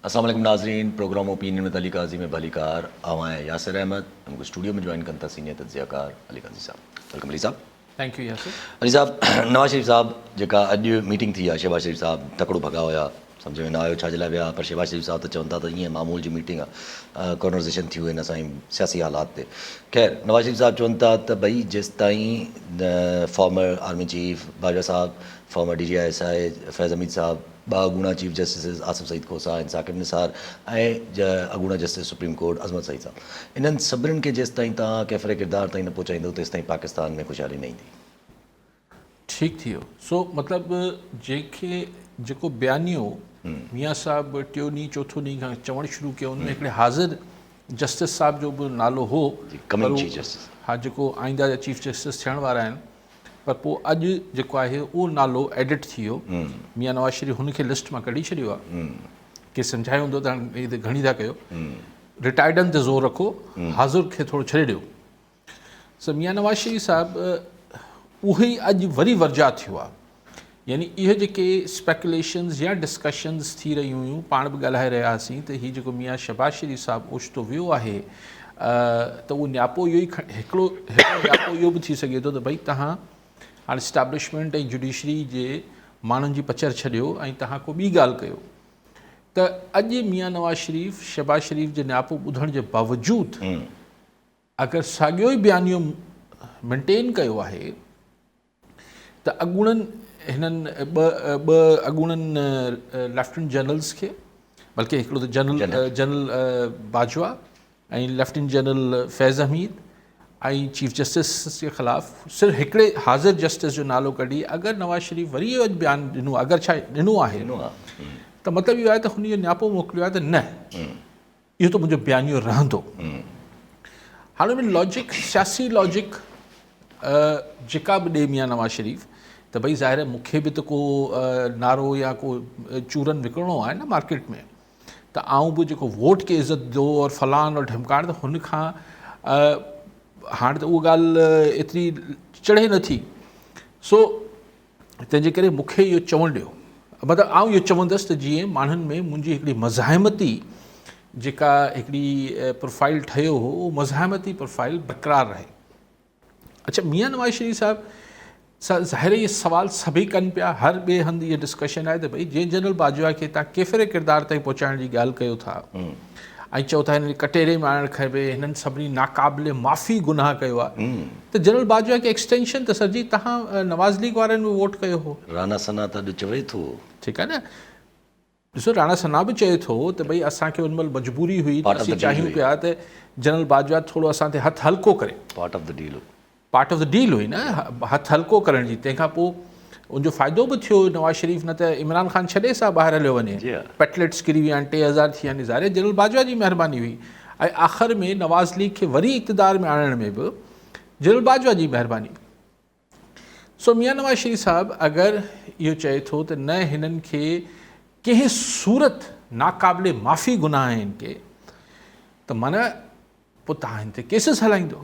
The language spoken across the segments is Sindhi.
السلام عليڪم ناظرين programme opinion with Ali Qazi ۾ ڀليڪار آئون آهيان ياسر احمد ۽ مونکي اسٽوڊيو ۾ جوائن ڪن ٿا سينيئر تجزيه ڪار علي قاضي صاحب welcome Ali صاحب. Thank you Yasir. Ali صاحب نواز شريف صاحب جيڪا اڄ ميٽنگ ٿي آهي شهباز شريف صاحب تڪڙو ڀڳا هيا سمجهه ۾ نه آيو ڇا جي لاء ويا پر شهباز شريف صاحب ته چون ٿا ته ائين معمول جي ميٽنگ آهي ڪانورزيشن ٿيون آهن اسان جي سياسي حالات تي خير نواز شريف صاحب چون ٿا ته ڀئي جيستائين فارمر آرمي چيف باجوا صاحب former D G I S I Faiz Hameed صاحب ٻه اڳوڻا چيف جسٽسز آصف سعيد کوسا ۽ ثاقب نثار ۽ اڳوڻا جسٽس سپريم ڪورٽ عظمت سعيد صاحب انهن سڀني کي جيستائين توهان ڪيفر ڪردار تائين نه پهچائيندو تيستائين پاڪستان ۾ خوشحالي نه ايندي. ٺيڪ ٿي ويو سو مطلب جنهن کي جيڪو بيانيو ميان صاحب ٽيون ڏينهن چوٿون ڏينهن کان چوڻ شروع ڪيو ان ۾ هڪڙي حاضر جسٽس صاحب جو به نالو هو ها جيڪو آئنده جا چيف جسٽس ٿيڻ وارا آهن پر پوء اڄ جيڪو آهي اهو نالو ايڊٽ ٿي ويو ميان نواز شريف هن کي لسٽ مان ڪڍي ڇڏيو آهي کي سمجهايو هوندو ته هاڻي هي گهڻي ٿا ڪيو رٽائرڊن تي زور رکو حاضر کي ٿورو ڇڏي ڏيو سو ميان نواز شريف صاحب اهو ئي اڄ وري ورجاء ٿيو آهي يعني اهي جيڪي اسپيڪوليشنز يا ڊسڪشنز ٿي رهيون هيون پاڻ به ڳالهائي رهيا هئاسين ته هي جيڪو ميان شهباز شريف صاحب اوچتو ويو آهي ته اهو نياپو اهو ئي هڪڙو هڪڙو نياپو اهو به ٿي سگهي ٿو ته ڀئي تهان هاڻي اسٽيبلشمينٽ ۽ جڊيشري جي ماڻهن جي پچر ڇڏيو ۽ تهان ڪو ٻي ڳالهه ڪيو ته اڄ ميان نواز شريف شهباز شريف جي نياپو ٻڌڻ جي باوجود اگر ساڳيو ئي بيانيو مينٽين ڪيو آهي ته اڳوڻن هنن ٻه ٻه اڳوڻن ليفٽنٽ جنرلز کي بلڪه هڪڙو ته general general Bajwa ۽ lieutenant general Faiz Hameed ۽ chief justice جي خلاف صرف هڪڙي حاضر جسٽس جو نالو ڪڍي اگر نواز شريف وري اهو بيان ڏنو اگر ڇا ڏنو آهي ته مطلب اهو آهي ته هن اهو نياپو موڪليو آهي ته نه اهو ته منهنجو بيانيو رهندو. هاڻي ان ۾ لاجڪ سياسي لاجڪ جيڪا به ڏي ميان نواز شريف ته ڀئي ظاهر آهي مون کي به ته ڪو نعرو يا ڪو چورن وڪڻڻو آهي نه مارڪيٽ ۾ ته آئون به جيڪو ووٽ کي عزت ڏيو اور فلان اور ڍمڪاڻ ته هن کان هاڻي ته اها ڳالهه ايتري چڙهي نٿي سو تنهن جي ڪري مون کي اهو چوڻ ڏيو مطلب آئون اهو چوندس ته جيئن ماڻهن ۾ منهنجي هڪڙي مزاحمتي جيڪا هڪڙي پروفائل ٺهيو هو اهو مزاحمتي پروفائل برقرار رهي اچھا ميان نواز شريف صاحب ظاهر اهي سوال سڀئي ڪن پيا هر ٻئي هنڌ اها ڊسڪشن آهي ته ڀئي جنهن جنرل باجوا کي تان ڪيفر ڪردار تائين پهچائڻ جي ڳالهه ڪيو ٿا ۽ چئو ٿا هنن کي ڪٽهڙي ۾ آڻڻ کپي هنن سڀني ناقابل معافي گناهه ڪيو آهي ته جنرل باجوا کي ايڪسٽينشن ته سر جي تهان نواز ليگ وارن به ووٽ ڪيو هو. رانا ثنا ته اڄ چوي ٿو. ٺيڪ آهي نه ڏسو رانا ثنا به چئي ٿو ته ڀئي اسان کي ان مهل مجبوري هئي ته اسين چاهيون پيا ته جنرل باجوا ٿورو اسان تي هٿ هلڪو ڪري. پارٽ آف the deal هو. پارٽ آف the deal هئي نه هٿ هلڪو ڪرڻ جي تنهن کان پوء ان جو فائدو به ٿيو نواز شريف نه ته عمران خان ڇڏي سا ٻاهر هليو وڃي پيٽليٽس ڪري ويا آهن 3000 ٿي ويا آهن ظاهر جنرل باجوا جي مهرباني هئي ۽ آخر ۾ نواز ليگ کي وري اقتدار ۾ آڻڻ ۾ به جنرل باجوا جي مهرباني سو ميان نواز شريف صاحب اگر اهو چئي ٿو ته نه هنن کي ڪنهن صورت ناقابل معافي گناهه آهن ڪي ته معنی پوء تهان هن تي ڪيسز هلائيندو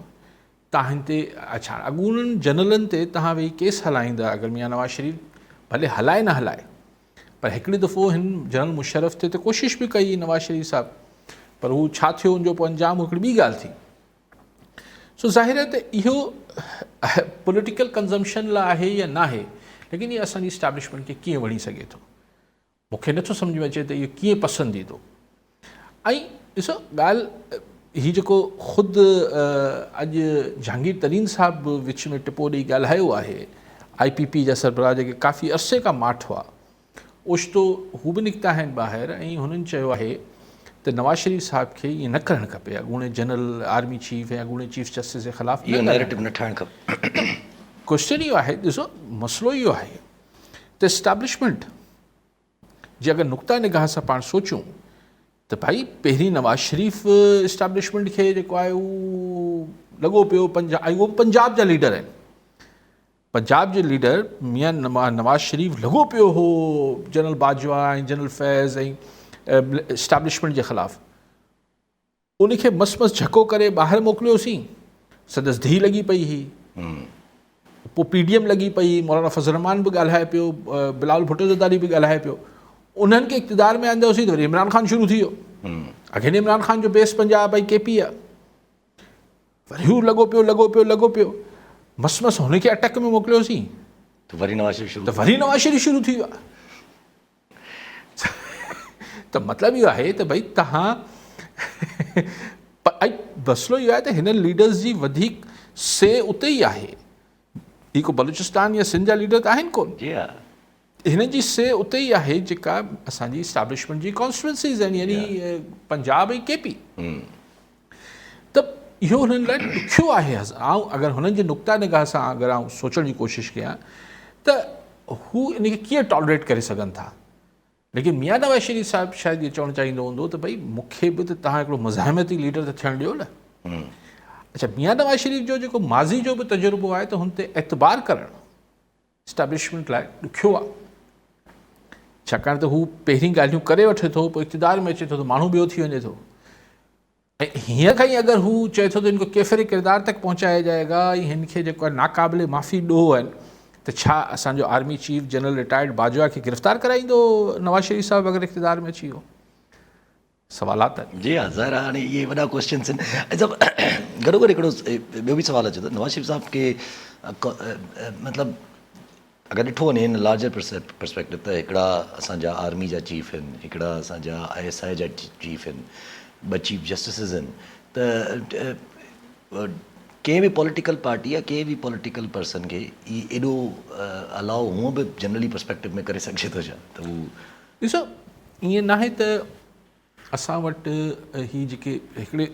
تهان هن تي اڇا اڳوڻن جنرلن تي تهان ويهي ڪيس هلائيندا اگر ميان نواز شريف ڀلي هلائي نه هلائي پر هڪڙي دفعو هن جنرل مشرف تي ته ڪوشش به ڪئي نواز شريف صاحب پر هو ڇا ٿيو ان جو پوء انجام هڪڙي ٻي ڳالهه ٿي سو ظاهر آهي ته اهو پوليٽيڪل ڪنزمشن لاء آهي يا ناهي ليڪن اهو اسان جي اسٽيبلشمينٽ کي ڪيئن وڻي سگهي ٿو مون کي نٿو سمجهه ۾ اچي ته اهو ڪيئن پسند ايندو ۽ ڏسو ڳالهه هي جيڪو خود اڄ جهانگير ترين صاحب به وچ ۾ ٽپو ڏئي ڳالهايو آهي آء پي پي جا سربراهه جيڪي ڪافي عرصي کان ماٺ هئا اوچتو هو به نڪتا آهن ٻاهر ۽ هنن چيو آهي ته نواز شريف صاحب کي ائين نه ڪرڻ کپي اڳوڻي جنرل آرمي چيف ۽ اڳوڻي چيف جسٽس جي خلاف اهو نيريٽو نه ٺاهڻ کپي. ڪوشچن اهو آهي ڏسو مسئلو اهو آهي ته اسٽيبلشمينٽ جي اگر نقطه نگاهه سان پاڻ سوچون ته ڀائي پهرين نواز شريف اسٽيبلشمينٽ کي جيڪو آهي اهو لڳو پيو پنجاب ۽ اهو پنجاب جا ليڊر آهن پنجاب جي ليڊر ميان نواز شريف لڳو پيو هو جنرل باجوا ۽ جنرل فيض ۽ اسٽيبلشمينٽ جي خلاف ان کي مس مس جهڪو ڪري ٻاهر موڪليوسين، سندس ڌيء لڳي پئي هئي، پوء پي ڊي ايم لڳي پئي، مولانا فضل الرحمان به ڳالهائي پيو، بلاول ڀٽو زرداري به ڳالهائي پيو. انهن کي اقتدار ۾ آندوسين ته وري عمران خان شروع ٿي ويو. اگين عمران خان جو بيس پنجاب ۽ ڪي پي آ. وري هو لڳو پيو لڳو پيو لڳو پيو مس مس هن کي اٽڪ ۾ موڪليوسين ته وري نواز شريف شروع ته وري نواز شريف شروع ٿي ويو ته مطلب اهو آهي ته ڀئي تهان ۽ مسئلو اهو آهي ته هنن ليڊرز جي وڌيڪ سي اتي ئي آهي هي ڪو بلوچستان يا سنڌ جا ليڊر ته آهن ڪون جي ها هنن جي سي اتي ئي آهي جيڪا اسان جي اسٽيبلشمينٽ جي ڪانسٽيٽوئنسيز آهن يعني پنجاب ۽ ڪي پي ته اهو هنن لاء ڏکيو آهي. آئون اگر هنن جي نقطه نگاهه سان اگر آئون سوچڻ جي ڪوشش ڪيان ته هو ان کي ڪيئن ٽالريٽ ڪري سگهن ٿا. ليڪن ميان نواز شريف صاحب شايد اهو چوڻ چاهيندو هوندو ته ڀئي مون کي به ته توهان هڪڙو مزاحمتي ليڊر ته ٿيڻ ڏيو نه. اڇا ميان نواز شريف جو جيڪو ماضي جو به تجربو آهي ته هن تي اعتبار ڪرڻ اسٽيبلشمينٽ لاء ڏکيو آهي ڇاڪاڻ ته هو پهرين ڳالهيون ڪري وٺي ٿو پوء اقتدار ۾ اچي ٿو ته ماڻهو ٻيو ٿي وڃي ٿو ۽ هينئر کان ئي اگر هو چئي ٿو ته هن کي ڪيفر ڪردار تڪ پهچايا جائي گا ۽ هن کي جيڪو آهي ناقابل معافي ڏوهه آهن ته ڇا اسان جو army chief general retired Bajwa کي گرفتار ڪرائيندو نواز شريف صاحب اگر اقتدار ۾ اچي ويو؟ سوالات آهن. جي ها ظاهر آهي هاڻي اهي وڏا ڪويسچنس آهن ۽ صاحب گڏو گڏ هڪڙو ٻيو به سوال اچي ٿو نواز شريف صاحب کي مطلب اگر ڏٺو وڃي ان لارجر پرسپيڪٽو ته هڪڙا اسان جا آرمي جا چيف آهن هڪڙا اسان جا I S I جا چيف آهن ٻه چيف جسٽسز آهن ته ڪنهن به پوليٽيڪل پارٽي يا ڪنهن به پوليٽيڪل پرسن کي هي ايڏو الاء هونء به جنرلي پرسپيڪٽو ۾ ڪري سگهجي ٿو ڇا ته هو ڏسو ائين ناهي ته اسان وٽ هي جيڪي هڪڙي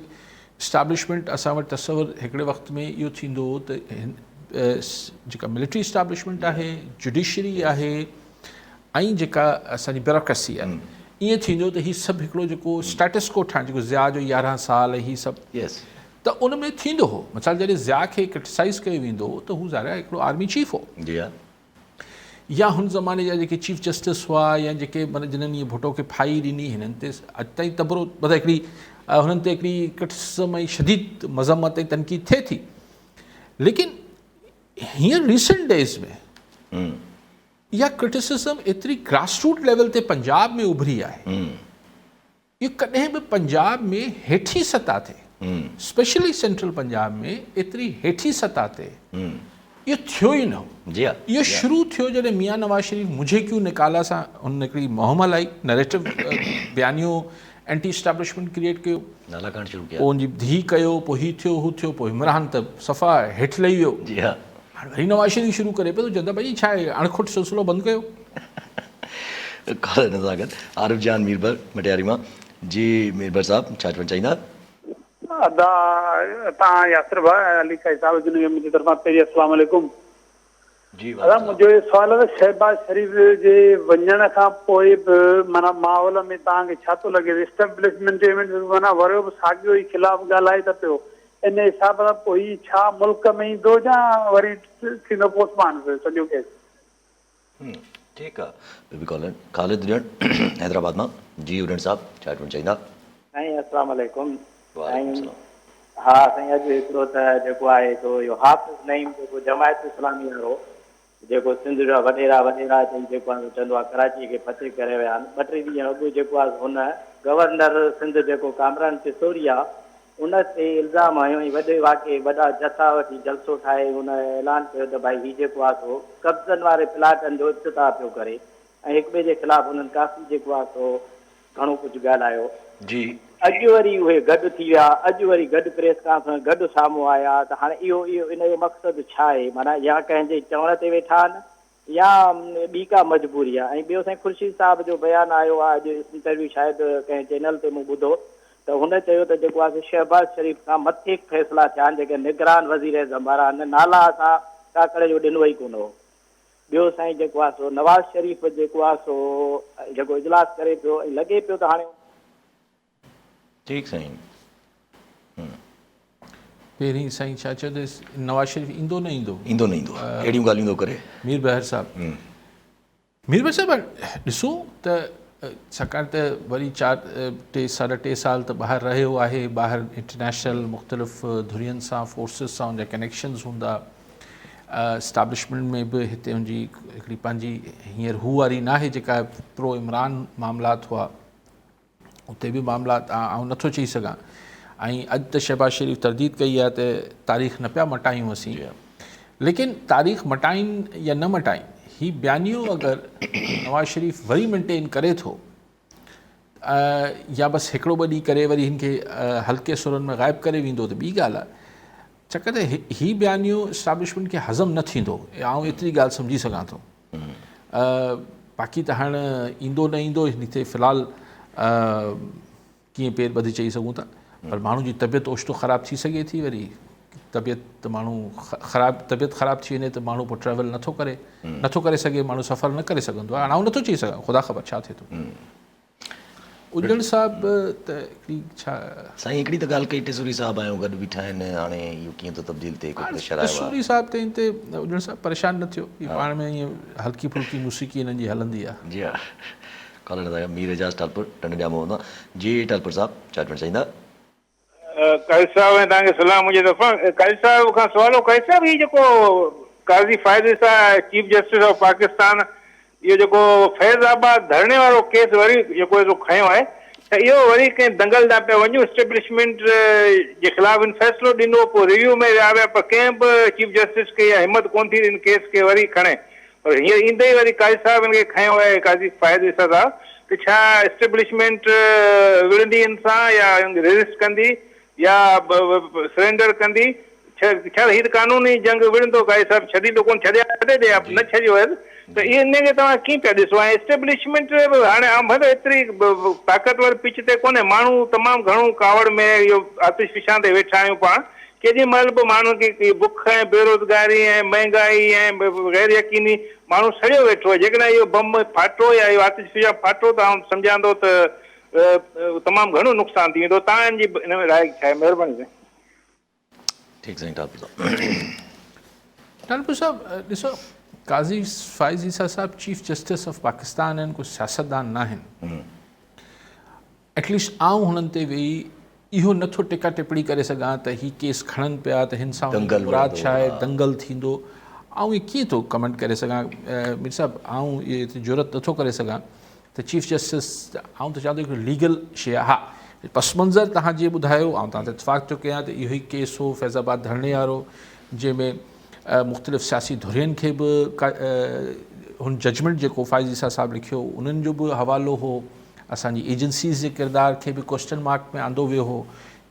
اسٽيبلشمينٽ اسان وٽ تصور هڪڙي وقت ۾ اهو ٿيندو هو ته جيڪا ملٽري اسٽيبلشمينٽ آهي جڊيشري آهي ۽ جيڪا اسان جي بيوروڪريسي آهي ائين ٿيندو ته هي سڀ هڪڙو جيڪو اسٽيٽس ڪو ٺاهڻ جيڪو ضياء جو يارهن سال هي سڀ ته ان ۾ ٿيندو هو مثال جڏهن ضياء کي ڪرٽيسائز ڪيو ويندو هو ته هو ظاهر آهي هڪڙو آرمي چيف هو جي ها يا هن زماني جا جيڪي چيف جسٽس هئا يا جيڪي معنيٰ جنھن ائين ڀٽو کي ڦاهي ڏني هنن تي اڄ تائين تبرو مطلب هڪڙي هنن تي هڪڙي ڪرٽسزم ۽ شديد مذمت ۽ تنقيد ٿئي ٿي ليڪن هينئر ريسنٽ ڊيز ۾ اها ڪرٽسزم ايتري گراس روٽ ليول تي پنجاب ۾ اڀري آهي اهو ڪڏهن به پنجاب ۾ هيٺين سطح تي اسپيشلي سينٽرل پنجاب ۾ ايتري هيٺين سطح تي اهو ٿيو ئي نه هو. اهو شروع ٿيو جڏهن ميان نواز شريف مجهي ڪيون نڪالا سان هن هڪڙي مهم هلائي نريٽو بيانيو اينٽي اسٽيبلشمينٽ ڪريئيٽ ڪيو نالا ڪڍڻ شروع ڪيا پوء ان جي ڌيء ڪيو پوء هي ٿيو هو ٿيو پوء عمران ته صفا هيٺ لهي ويو جي ها هاڻي وري نواز شريف شروع ڪري پيو ته چون ٿا ڀئي ڇا آهي اڻکٽ سلسلو بند ڪيو. ڪالر هن سان گڏ عارف جان ميربر مٽياري مان جي ميربر صاحب ڇا چوڻ چاهيندا. ادا تان ياسر ڀاء ۽ علي قائي صاحب جن کي منهنجي طرفان پهرين السلام عليڪم. جي ادا وعليڪم منهنجو هي سوال آهي ته شهباز شريف جي وڃڻ کان پوء به معنيٰ ماحول ۾ توهان کي ڇا ٿو لڳي ته اسٽيبلشمينٽ معنيٰ وريو به ساڳيو ئي خلاف ڳالهائي ته پيو ان حساب سان پوء هي ڇا ملڪ ۾ ايندو يا وري ٿيندو پوسٽ پان سڄو ڪيس. ٺيڪ آ ٻيو به ڪالر خالد ڏيڻ حيدرآباد مان جي اڏڻ صاحب ڇا چوڻ چاهيندا. سائين اسلام عليڪم وعليڪم سائين السلام. ها سائين اڄ هڪڙو ته جيڪو آهي سو اهو حافظ نعيم جيڪو جماعت اسلامي وارو جيڪو سنڌ جا وڏيرا وڏيرا چئي جيڪو آهي سو چوندو آهي ڪراچي کي فتح ڪري ويا آهن ٻه ٽي ڏينهن اڳ جيڪو آهي سو هن گورنر سنڌ جيڪو ڪامران ٽسوري آهي ان تي الزام هنيو ۽ وڏي واڪي وڏا جٿا وٺي جلسو ٺاهي هن اعلان ڪيو ته ڀائي هي جيڪو آهي سو قبضن واري پلاٽن جو افتتاح پيو ڪري ۽ هڪ ٻئي جي خلاف انهن ڪافي جيڪو آهي سو گهڻو ڪجهه ڳالهايو. جي. اڄ وري اهي گڏ ٿي ويا، اڄ وري گڏ پريس ڪانفرنس گڏ سامهون آيا ته هاڻي اهو اهو ان جو مقصد ڇا آهي معنيٰ يا ڪنهن جي چوڻ تي ويٺا آهن يا ٻي ڪا مجبوري آهي ۽ ٻيو سائين خورشيد صاحب جو بيان آيو آهي اڄ انٽرويو شايد ڪنهن چينل تي مون ٻڌو ته هن چيو ته جيڪو آهي سو شهباز شريف کان مٿي فيصلا ٿيا آهن جيڪي نگران وزيراعظم وارا آهن نالا اسان ڪاڪڙ جو ڏنو ئي ڪونه هو ٻيو سائين جيڪو آهي سو نواز شريف جيڪو آهي سو جيڪو اجلاس ڪري پيو ۽ لڳي پيو ته هاڻي ٺيڪ سائين. پهرين سائين ڇا چيو ته نواز شريف ايندو نه ايندو. ايندو نه ايندو اهڙيون ڳالهيون ٿو ڪري. مير بحر صاحب مير بحر صاحب ڏسو ته ڇاڪاڻ ته وري چار ٽي ساڍا ٽي سال ته ٻاهر رهيو آهي ٻاهر انٽرنيشنل مختلف ڌرين سان فورسز سان ان جا ڪنيڪشنز هوندا اسٽابلشمينٽ ۾ به هتي ان جي هڪڙي پنهنجي هينئر هو واري ناهي جيڪا پرو عمران معاملات هئا اتي به معاملات آئون نٿو چئي سگهان ۽ اڄ ته شهباز شريف ترديد ڪئي آهي ته تاريخ نه پيا مٽايون اسين ليڪن تاريخ مٽائين يا نه مٽائين هي بيانيو اگر نواز شريف وري مينٽين ڪري ٿو يا بس هڪڙو ٻه ڏينهن ڪري وري هن کي هلڪي سرن ۾ غائب ڪري ويندو ته ٻي ڳالهه آهي ڇاڪاڻ ته هي بيانيو اسٽابلشمينٽ کي هضم نه ٿيندو آئون ايتري ڳالهه سمجهي سگهان ٿو باقي ته هاڻ ايندو نه ايندو هن تي في الحال ڪيئن پير ٻڌي چئي سگهون ٿا پر ماڻهو جي طبيعت اوچتو خراب ٿي سگهي ٿي وري طبيعت ته ماڻهو خراب طبيعت خراب ٿي وڃي ته ماڻهو پوء ٽريول نٿو ڪري نٿو ڪري سگهي ماڻهو سفر نه ڪري سگهندو آهي هاڻ آئون نٿو چئي سگهان خدا خبر ڇا ٿئي ٿو اجڙ صاحب ته هڪڙي ڇا سائين هڪڙي ته ڳالهه ڪئي ٽيسوري صاحب آيون گڏ بيٺا آهن هاڻي اهو ڪيئن ٿو تبديل ٿئي ڪو پريشر آيو آهي ٽيسوري صاحب ته ان تي اجڙ صاحب پريشان نه ٿيو هي پاڻ ۾ ائين هلڪي ڦلڪي موسيقي هنن جي هلندي آهي جي ها ڪالر ادا مير اعجاز ٽالپر ٽنڊو ڄام هوندا جي ٽالپر صاحب ڇا چوڻ چاهيندا. قاضي صاحب ۽ توهان کي سلام منهنجي طرفان قاضي صاحب کان سوال هو قاضي صاحب هي جيڪو Qazi Faez Isa chief justice of Pakistan اهو جيڪو فيض آباد ڌرڻي وارو ڪيس وري جيڪو هي سو کنيو آهي ته اهو وري ڪنهن دنگل ڏانهن پيا وڃون اسٽيبلشمينٽ جي خلاف هن فيصلو ڏنو پوء ريويو ۾ ويا ويا پر ڪنهن به چيف جسٽس کي اها همت ڪونه ٿي ان ڪيس کي وري کڻي پر هينئر ايندي ئي وري قاضي صاحب هن کي کنيو آهي قاضي فائز عيسيٰ صاحب ته ڇا اسٽيبلشمينٽ وڙهندي هن سان يا ريزسٽ ڪندي يا سرينڊر ڪندي ڇا هي ته قانوني جنگ وڙهندو قاضي صاحب ڇڏيندو ڪونه ڇڏي ها ڇڏي ڏي ها نه ڇڏيو هيس ته اهي ان کي توهان ڪيئن پيا ڏسو ۽ اسٽيبلشمينٽ به هاڻي آئون ڀلي ايتري طاقتور پچ تي ڪونهي ماڻهو تمام گهڻو ڪاوڙ ۾ اهو آتش فشان تي ويٺا آهيون پاڻ ڪيڏي مهل به ماڻهن کي اهي بک ۽ بيروزگاري ۽ مهنگائي ۽ غير يقيني ماڻهو سڙيو ويٺو آهي جيڪڏهن اهو بم ڦاٽو يا اهو آتش فشان ڦاٽو ته آئون سمجهان ٿو ته تمام گهڻو نقصان ٿي ويندو توهان جي ان ۾ راء ڇا آهي مهرباني سائين. ٺيڪ سائين ٽالپر صاحب. ٽالپر صاحب ڏسو قاضي فائز عيسيٰ صاحب چيف جسٽس آف پاڪستان آهن ڪو سياستدان ناهن. ايٽليسٽ آئون هنن تي ويهي اهو نه ٿو ٽيڪا ٽپڻي ڪري سگهان ته هي ڪيس کڻن پيا ته هن سان هنن جو مراد ڇا آهي، دنگل ٿيندو، آئون اهي ڪيئن ٿو ڪمينٽ ڪري سگهان مير صاحب آئون اهي ايتري جرئت نه ٿو ڪري سگهان ته چيف جسٽس آئون ته چوان ٿو هڪڙي ليگل شيء آهي ها پس منظر توهان جيئن ٻڌايو آئون توهان تي اتفاق ٿو ڪيان ته اهو ئي ڪيس هو فيض آباد ڌرڻي وارو جنهن ۾ مختلف سياسي ڌرين کي به هن ججمينٽ جيڪو فائز عيسيٰ صاحب لکيو انهن جو به حوالو هو اسان جي ايجنسيز جي ڪردار کي به ڪوئسچن مارڪ ۾ آندو ويو هو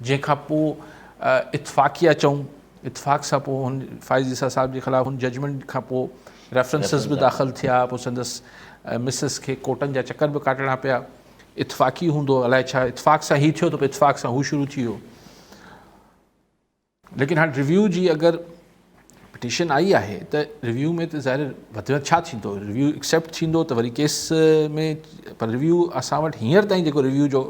جنهن کان پوء اتفاقيه چئون اتفاق سان پوء هن فائز عيسيٰ صاحب جي خلاف هن ججمينٽ کان پوء ريفرنسز به داخل ٿيا پوء سندس مسز کي ڪورٽن جا چڪر به ڪاٽڻا پيا اتفاقي هوندو الائي ڇا اتفاق سان هي ٿيو ته پوء اتفاق سان هو شروع ٿي ويو ليڪن هاڻ ريويو جي اگر پٽيشن آئي آهي ته ريويو ۾ ته ظاهر وڌ ۾ وڌ ڇا ٿيندو ريويو ايڪسيپٽ ٿيندو ته وري ڪيس ۾ پر ريويو اسان وٽ هينئر تائين جيڪو ريويو جو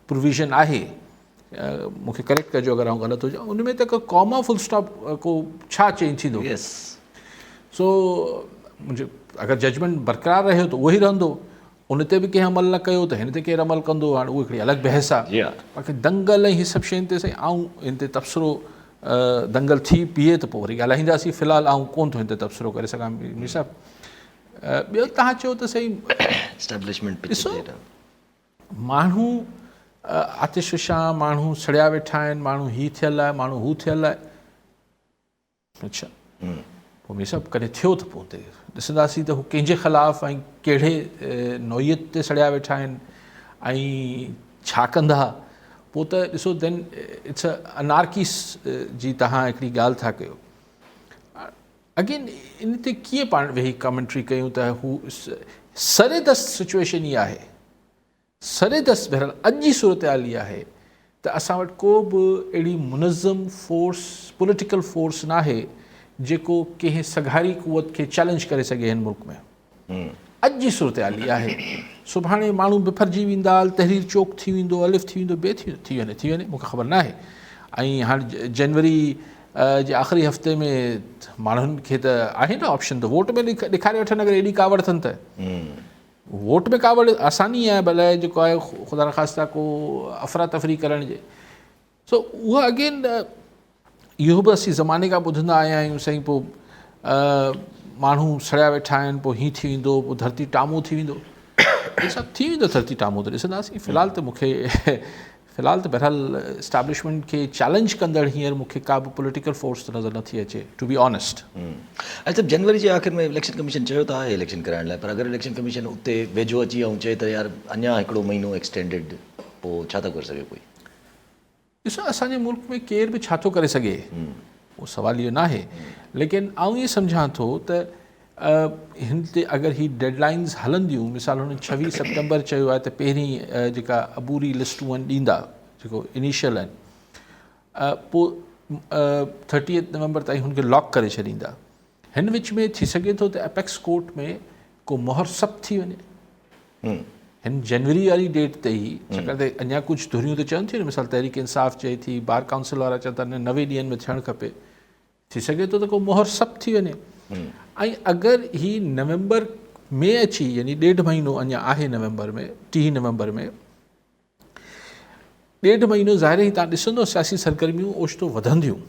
پروويزن آهي مون کي ڪريڪٽ ڪجو اگر آئون غلط هجان ان ۾ ته ڪو ڪاما فل اسٽاپ ڪو ڇا چينج ٿيندو يس سو منهنجو اگر ججمنٽ برقرار رهيو ته اهو ئي رهندو ان تي به ڪنهن عمل نه ڪيو ته هن تي ڪير عمل ڪندو هاڻ اهو هڪڙي الڳ بحث آهي باقي دنگل ۽ هي سڀ شين تي سائين آئون هن تي تبصرو دنگل ٿي بيهي ته پوء وري ڳالهائينداسين في الحال آئون ڪونه ٿو هن تي تبصرو ڪري سگهان مير صاحب ٻيو تهان چيو ته سائين اسٽيبلشمينٽ ڏسو ماڻهو آتش فشان ماڻهو سڙيا ويٺا آهن ماڻهو هي ٿيل آهي ماڻهو هو ٿيل آهي اڇا پوء مير صاحب ڪڏهن ٿيو ته پوء اتي ڏسنداسين ته هو ڪنهن جي خلاف ۽ ڪهڙي نوعيت تي سڙيا ويٺا آهن ۽ ڇا ڪندا پوء ته ڏسو دين it's انارڪي جي تهان هڪڙي ڳالهه ٿا ڪيو اگين ان تي ڪيئن پاڻ ويهي ڪمينٽري ڪيون ته هو سر دست سچويشن ئي آهي سر دست بهرحال اڄ جي صورتحال اها آهي ته اسان وٽ ڪو به اهڙي منظم فورس پوليٽيڪل فورس ناهي جيڪو ڪنهن سگهاري قوت کي چئلينج ڪري سگهي هن ملڪ ۾ اڄ جي صورتحال اها آهي سڀاڻي ماڻهو بڦرجي ويندا تحرير چوڪ ٿي ويندو الف ٿي ويندو بي ٿي ويندو ٿي وڃي ٿي وڃي مونکي خبر ناهي ۽ هاڻي جنوري جي آخري هفتي ۾ ماڻهن کي ته آهي نه آپشن ته ووٽ ۾ ڏيکاري وٺن اگر ايڏي ڪاوڙ اٿن ته ووٽ ۾ ڪاوڙ آساني آهي ڀلائي جيڪو آهي خدا نخواسته ڪو افراتفري ڪرڻ جي سو اها اگين اهو به اسين زماني کان ٻڌندا آيا آهيون سائين پوء ماڻهو سڙيا ويٺا آهن پوء هي ٿي ويندو پوء ڌرتي ٽامو ٿي ويندو سڀ ٿي ويندو ڌرتي ٽامو ته ڏسنداسين في الحال ته مونکي في الحال ته بهرحال اسٽيبلشمينٽ کي چئلينج ڪندڙ هينئر مونکي ڪا به پوليٽيڪل فورس ته نظر نٿي اچي ٽو بي آنيسٽ. اڇا جنوري جي آخر ۾ اليڪشن ڪميشن چيو ته آهي اليڪشن ڪرائڻ لاء پر اگر اليڪشن ڪميشن اتي ويجهو اچي ۽ چئي ته يار اڃا هڪڙو مهينو ايڪسٽينڊيڊ پوء ڇا ٿو ڪري سگهي ڪوئي؟ ڏسو اسان جي ملڪ ۾ ڪير به ڇا ٿو ڪري سگهي اهو سوال اهو ناهي ليڪن آئون ائين سمجهان ٿو ته هن تي اگر هي ڊيڊ لائنز هلنديون مثال هنن 26 سيپٽمبر چيو آهي ته پهرين جيڪا عبوري لسٽون آهن ڏيندا جيڪو انيشل آهن پوء 30 نومبر تائين هن کي لاڪ ڪري ڇڏيندا هن وچ ۾ ٿي سگهي ٿو ته اپيڪس ڪورٽ ۾ ڪو مهر سخت ٿي وڃي هن جنوري واري ڊيٽ تي ئي ڇاڪاڻ ته اڃا ڪجهه ڌريون ته چون ٿيون نه مثال تحريڪ انصاف چئي ٿي بار ڪائونسل وارا چون ٿا نه 90 ڏينهن ۾ ٿيڻ کپي ٿي سگهي ٿو ته ڪو مهر سخت ٿي وڃي ۽ اگر هي نومبر ۾ اچي يعني ڏيڍ مهينو اڃا آهي نومبر ۾ 30 نومبر ۾ ڏيڍ مهينو ظاهر هي تان ڏسندو سياسي سرگرميون اوچتو وڌنديون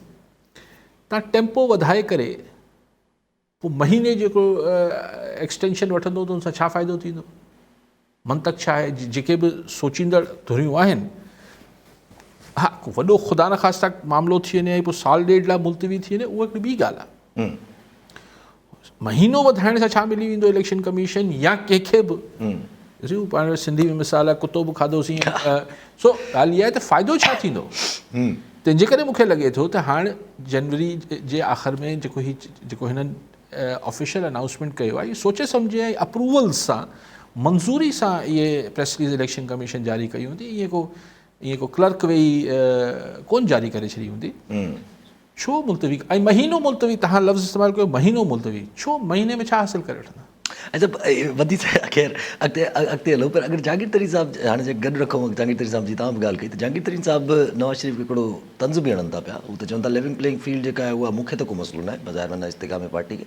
تان ٽيمپو وڌائي ڪري پوء مهيني جو هڪڙو ايڪسٽينشن وٺندو ته ان سان ڇا فائدو ٿيندو؟ منطق ڇا آهي؟ جيڪي به سوچيندڙ ڌريون آهن، ها ڪو وڏو خدا نخواسته معاملو ٿي وڃي ۽ پوء سال ڏيڍ لاء ملتوي ٿي وڃي اها هڪڙي ٻي ڳالهه آهي. مهينو وڌائڻ سان ڇا ملي ويندو اليڪشن ڪميشن يا ڪنهن کي به؟ ڏسو پاڻ وٽ سنڌي ۾ مثال آهي ڪتو به کاڌوسين سو ڳالهه اها آهي ته فائدو ڇا ٿيندو؟ تنهن جي ڪري مون کي لڳي ٿو ته هاڻ جنوري جي آخر ۾ جيڪو هي جيڪو هنن آفيشل انائونسمينٽ ڪيو آهي اهو سوچي سمجهي ۽ اپروولز سان منظوري سان اهي پريس رليز اليڪشن ڪميشن جاري ڪئي هوندي ائين ڪو ائين ڪو ڪلرڪ ويهي ڪون جاري ڪري ڇڏي هوندي ڇو ملتوي ۽ مهينو ملتوي تهان لفظ استعمال ڪيو مهينو ملتوي ڇو مهيني ۾ ڇا حاصل ڪري وٺندا. اچا وڌي خير اڳتي اڳتي هلون پر اگر جهانگير ترين صاحب هاڻي جي گڏ رکون جهانگير ترين صاحب جي توهان به ڳالهه ڪئي ته جهانگير ترين صاحب به نواز شريف کي هڪڙو طنز به هڻن ٿا پيا هو ته چون ٿا ليونگ پليئنگ فيلڊ جيڪا آهي اها مون کي ته ڪو مسئلو ناهي بظاهر معنيٰ استحڪام پارٽي کي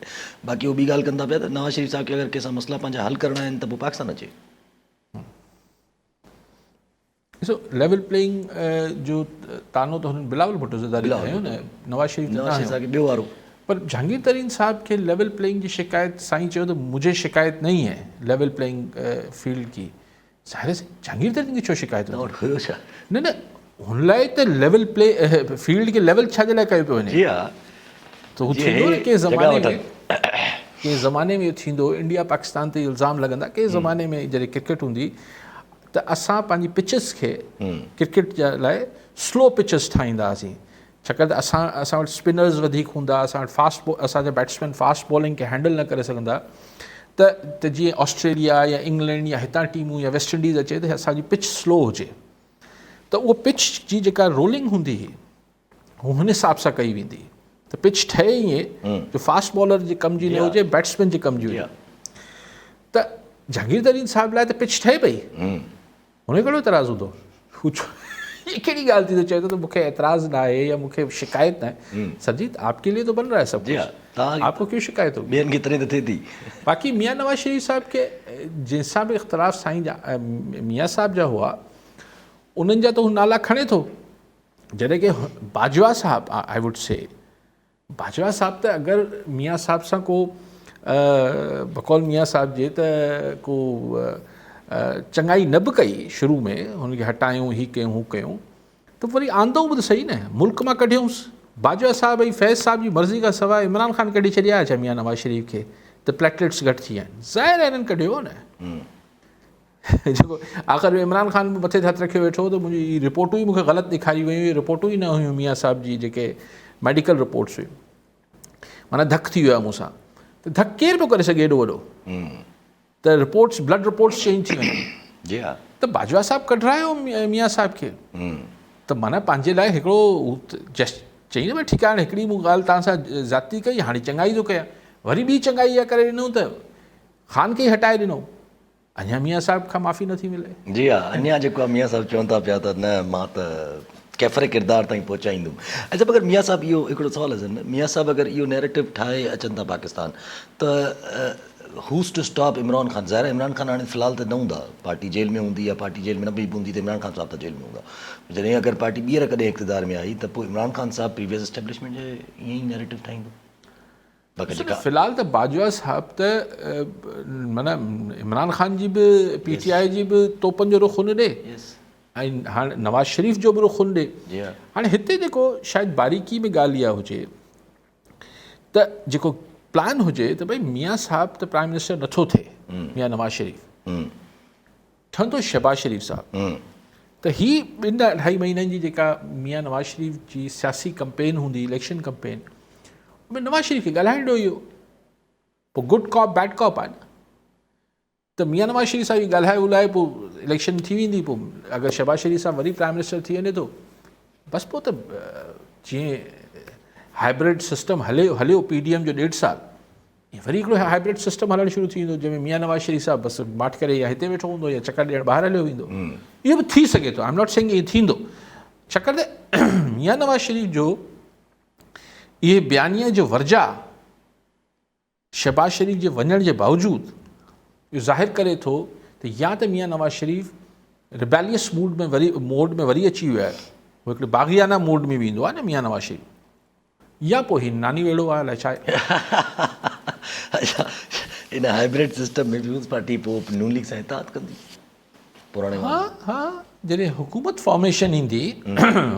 باقي هو ٻي ڳالهه ڪن ٿا پيا ته نواز شريف صاحب کي اگر ڪنهن سان مسئلا پنهنجا حل ڪرڻا آهن ته پوء پاڪستان اچي. ڏسو ليول پليئنگ جو طعنو ته هنن بلاول ڀٽو زرداري کي هنيو نه نواز شريف ته نه هنيو ٻيو وارو پر جهانگير ترين صاحب کي ليول پليئنگ جي شڪايت سائين چيو ته مجھي شڪايت نهين هي ليول پليئنگ فيلڊ ڪي ظاهر سائين جهانگير ترين کي ڇو شڪايت هوندي ڇا نه نه هن لاء ته ليول پلي فيلڊ کي ليول ڇا جي لاء ڪيو پيو وڃي جي ها ته هو ٿيندو نه ڪنهن زماني ۾ ڪنهن زماني ۾ اهو ٿيندو انڊيا پاڪستان تي الزام لڳندا ڪنهن زماني ۾ جڏهن ڪرڪيٽ هوندي ته اسان پنهنجي پچز کي ڪرڪيٽ جي لاء سلو پچز ٺاهيندا هئاسين ڇاڪاڻ ته اسان اسان وٽ اسپنرز وڌيڪ هوندا اسان وٽ فاسٽ اسان جا بيٽسمين فاسٽ بالنگ کي هينڊل نه ڪري سگهندا ته ته جيئن آسٽريليا يا انگلينڊ يا هتان ٽيمون يا ويسٽ انڊيز اچي ته اسان جي پچ سلو هجي ته اهو پچ جي جيڪا رولنگ هوندي هئي هو هن حساب سان ڪئي ويندي ته پچ ٺهي ائين جو فاسٽ بالر جي ڪم جي نه هجي بيٽسمين جي ڪم جي هجي ته جهانگير ترين صاحب لاء ته پچ ٺهي پئي هن کي ڪهڙو اعتراض هوندو هو ڇو هي ڪهڙي ڳالهه ٿي ٿو چئي ٿو ته مونکي اعتراض نه آهي يا مونکي شڪايت نه آهي سر جي آپ ڪي لئي تو بن رها هي سب ڪجھ آپ کو ڪيون شڪايت هوگي ٻين کي تڏهن ته ٿئي ٿي باقي ميان نواز شريف صاحب کي جنهن سان به اختلاف سائين جا ميان صاحب جا هئا انهن جا ته هو نالا کڻي ٿو جڏهن ڪي باجوا صاحب I would سي باجوا صاحب ته اگر ميان صاحب سان ڪو بقول ميان صاحب جي ته ڪو چڱائي نه به ڪئي شروع ۾ هن کي هٽايون هي ڪيون هو ڪيون ته وري آندئون به ته صحيح نه ملڪ مان ڪڍيونس باجوا صاحب ۽ فيض صاحب جي مرضي کان سواء عمران خان ڪڍي ڇڏيا ڇا ميان نواز شريف کي ته پليٽليٽس گهٽ ٿي ويا آهن ظاهر آهي هنن ڪڍيو نه جيڪو آخر ۾ عمران خان به مٿي تي هٿ رکيو ويٺو هو ته منهنجي هي رپورٽون ئي مون کي غلط ڏيکاريون ويون، اهي رپورٽون ئي نه هيون ميان صاحب جي جيڪي ميڊيڪل رپورٽس هيون. معنيٰ ڌڪ ٿي ويو آهي مون سان. ته ڌڪ ڪير پيو ڪري سگهي ايڏو وڏو ته رپورٽس بلڊ رپورٽس چينج ٿي وڃن. جي ها. ته باجوا صاحب ڪڍرايو ميان صاحب کي ته معنيٰ پنهنجي لاء هڪڙو جسٽ چئي نه ڀئي ٺيڪ آهي هاڻي هڪڙي مون ڳالهه توهان سان زيادتي ڪئي هاڻي چڱائي ٿو ڪيان وري ٻي چڱائي اها ڪري ڏنو ته خان کي ئي هٽائي ڏنو. اڃا ميان صاحب کان معافي نٿي ملي. جي ها اڃا جيڪو آهي ميان صاحب چون ٿا پيا ته نه مان ته ڪيفر ڪردار تائين پهچائيندم. اڇا مگر ميان صاحب اهو هڪڙو سوال آهي ذهن ۾ ميان صاحب اگر اهو نيريٽو ٺاهي اچن ٿا پاڪستان ته Who's to stop Imran Khan ظاهر آهي عمران خان هاڻي في الحال ته نه هوندا پارٽي جيل ۾ هوندي يا پارٽي جيل ۾ نه به هوندي ته عمران خان صاحب ته جيل ۾ هوندا جڏهن اگر پارٽي ٻيهر ڪڏهن اقتدار ۾ آئي ته پوء عمران خان صاحب پريويس اسٽيبلشمينٽ جي ائين ئي نيريٽو ٺاهيندو باقي جيڪا في الحال ته باجوا صاحب ته معنيٰ عمران خان جي به پي ٽي آء جي به توپن جو رخ ان ڏي ۽ هاڻي نواز شريف جو به رخ ان ڏي هاڻي هتي جيڪو شايد باريڪي ۾ ڳالهه اها هجي ته جيڪو پلان هجي ته ڀئي ميان صاحب ته پرائم منسٽر نٿو ٿئي ميان نواز شريف ٺهندو شهباز شريف صاحب ته هي ٻن اڍائي مهينن جي جيڪا ميان نواز شريف جي سياسي ڪمپين هوندي اليڪشن ڪمپين ان ۾ نواز شريف کي ڳالهائڻ ڏيو اهو پوء گڊ ڪاپ بيڊ ڪاپ آهي نه ته ميان نواز شريف صاحب ڳالهائي ٻولائي پوء اليڪشن ٿي ويندي پوء اگر شهباز شريف صاحب وري پرائم منسٽر ٿي وڃي ٿو بس پوء ته جيئن هائبرڊ سسٽم هليو هليو پي ڊي ايم جو ڏيڍ سال وري هڪڙو هائبرڊ سسٽم هلڻ شروع ٿي ويندو جنهن ۾ ميان نواز شريف صاحب بس ماٺ ڪري يا هتي ويٺو هوندو يا چڪر ڏيڻ ٻاهر هليو ويندو اهو به ٿي سگهي ٿو I am not سينگ ائين ٿيندو ڇاڪاڻ ته ميان نواز شريف جو اهي بيانيه جو ورجاء شهباز شريف جي وڃڻ جي باوجود اهو ظاهر ڪري ٿو ته يا ته ميان نواز شريف ريبيليس موڊ ۾ وري موڊ ۾ وري اچي ويو آهي هو هڪڙي باغيانه موڊ ۾ به ايندو آهي نه ميان نواز شريف يا پوء هي ناني ويڙهو آهي الائي ڇا آهي. اڇا ان هائبرڊ سسٽم ۾ پيپلز پارٽي پوء نون ليگ سان اتحاد ڪندي پراڻي ها ها جڏهن حڪومت فارميشن ايندي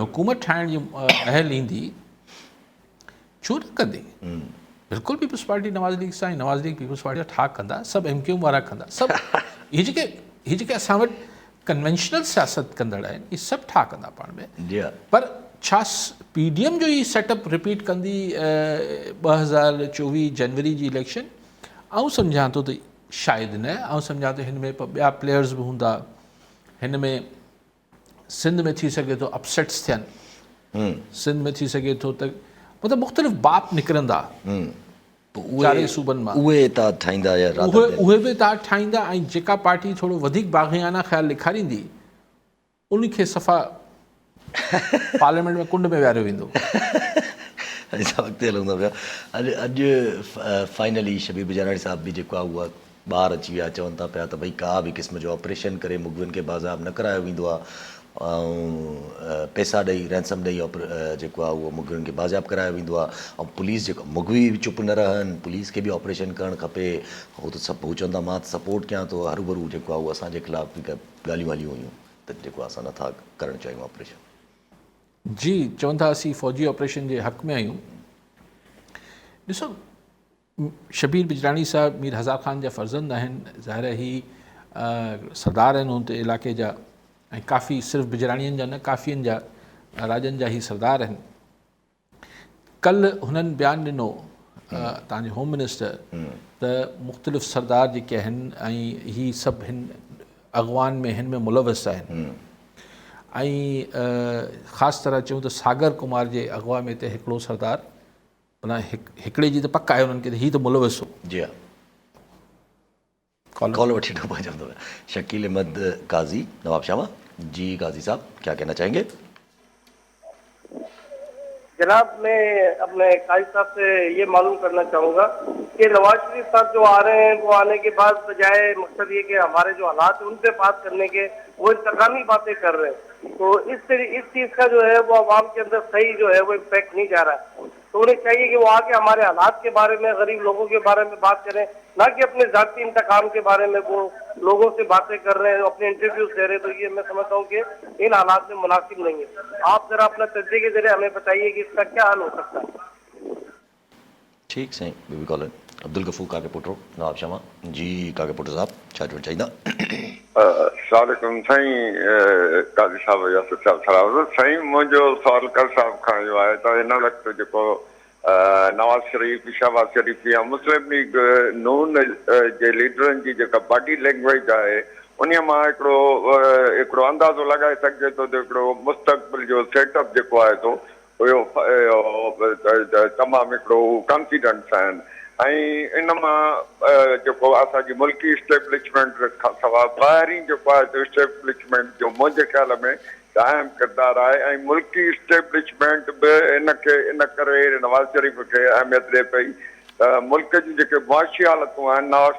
حڪومت ٺاهڻ جي مهل ايندي ڇو نه ڪندي بلڪل پيپلز پارٽي نواز ليگ سان نواز ليگ پيپلز پارٽي سان ٺاهه ڪندا سڀ ايم ڪيو ايم وارا ڪندا سڀ هي جيڪي هي جيڪي اسان وٽ ڪنوينشنل سياست ڪندڙ آهن هي سڀ ٺاهه ڪندا پاڻ ۾ جي پر ڇا پي ڊي ايم جو هي سيٽ اپ رپيٽ ڪندي 2024 جنوري جي اليڪشن آئون سمجهان ٿو ته شايد نه آئون سمجهان ٿو هن ۾ ٻيا پليئرز به هوندا هن ۾ سنڌ ۾ ٿي سگهي ٿو اپسيٽس ٿين سنڌ ۾ ٿي سگهي ٿو ته مطلب مختلف باپ نڪرندا چارئي صوبن مان اهي اتحاد ٺاهيندا يا اهي به اتحاد ٺاهيندا ۽ جيڪا پارٽي ٿورو وڌيڪ باغيانه خيال ڏيکاريندي ان کي صفا پارليامينٽ ۾ ڪنڊ ۾ ويهاريو ويندو. اڳتي هلون ٿا پيا اڄ اڄ فائنلي شبير بجاراڻي صاحب به جيڪو آهي اها ٻاهر اچي ويا چون ٿا پيا ته ڀئي ڪا به قسم جو آپريشن ڪري مغوين کي بازياب نه ڪرايو ويندو آهي ۽ پئسا ڏئي رينسم ڏئي جيڪو آهي اهو مغوين کي بازياب ڪرايو ويندو آهي ۽ پوليس جيڪو مغوي به چپ نه رهن پوليس کي به آپريشن ڪرڻ کپي هو ته سڀ هو چون ٿا مان ته سپورٽ ڪيان ٿو هروڀرو جيڪو آهي اهو اسان جي خلاف به ڳالهيون هليون هيون ته جيڪو آهي اسان نٿا ڪرڻ چاهيون آپريشن. جي چون ٿا اسين فوجي آپريشن جي حق ۾ آهيون ڏسو شبير بجراڻي صاحب مير هزار خان جا فرزند آهن ظاهر آهي هي سردار آهن هتي علائقي جا ۽ ڪافي صرف بجراڻين جا نه ڪافين جا راڄن جا هي سردار آهن ڪل هنن بيان ڏنو تان جي هوم منسٽر ته مختلف سردار جيڪي آهن ۽ هي سڀ هن اغوان ۾ هن ۾ ملوث آهن ۽ خاص طرح چئون ته ساگر ڪمار جي اغوا ۾ ته هڪڙو سردار معنيٰ هڪڙي جي ته پڪ آهي انهن کي ته هي ته ملوث هو. جي ها ڪال وٺي ٿو پوء چوندو شڪيل احمد قاضي نواب شاهه مان جي قاضي صاحب کيا کهنا چاهين گي. جناب مين اپني قاضي صاحب سي يه معلوم ڪرنا چاهون گا ڪه نواز شريف صاحب جو آ رهي هين وو آني ڪي بعد بجائي مقصد يه ڪه هماري جو حالات هين ان پي بات ڪرني ڪي وو انتقامي باتين ڪر رهي هين تو اس اس چيز کا جو هي وو عوام ڪي اندر صحيح جو هي وو امپيڪٽ نهين جا رها هي تو انهين چاهيي ڪي وو آ ڪي هماري حالات ڪي باري مين غريب لوگون ڪي باري مين بات ڪرين نا ڪي اپني ذاتي انتقام ڪي باري مين وو لوگون سي باتين ڪر رهي هين اپني انٽرويوز the رهي تو يي مين سمجهتا هون ڪي ان حالات مين مناسب نهين هي آپ ذرا اپنا تجزيي ڪي ذريعي همين بتائيي ڪي اس کا ڪيا حل هو سکتا هي. ٺيڪ سائين ٻيو به ڪالر عبدالغفور ڪاڪي پوٽو نواب شاهه مان جي ڪاڪي پوٽو صاحب ڇا چوڻ چاهيندا. السلام عليڪم سائين قاضي صاحب ياسر صاحب سلام سائين منهنجو سوال قاضي صاحب کان اهو آهي ته هن وقت جيڪو نواز شريف شهباز شريف يا مسلم ليگ نون جي ليڊرن جي جيڪا باڊي لينگويج آهي انهي مان هڪڙو هڪڙو اندازو لڳائي سگهجي ٿو ته هڪڙو مستقبل جو سيٽ اپ جيڪو آهي سو اهو تمام هڪڙو هو ڪانفيڊنس آهن ۽ ان مان جيڪو اسان جي ملڪي اسٽيبلشمينٽ کان سواء ٻاهرين جيڪو آهي سو اسٽيبلشمينٽ جو منهنجي خيال ۾ ته اهم ڪردار آهي ۽ ملڪي اسٽيبلشمينٽ به ان کي ان ڪري نواز شريف کي اهميت ڏئي پئي ته ملڪ جون جيڪي معاشي حالتون آهن نواز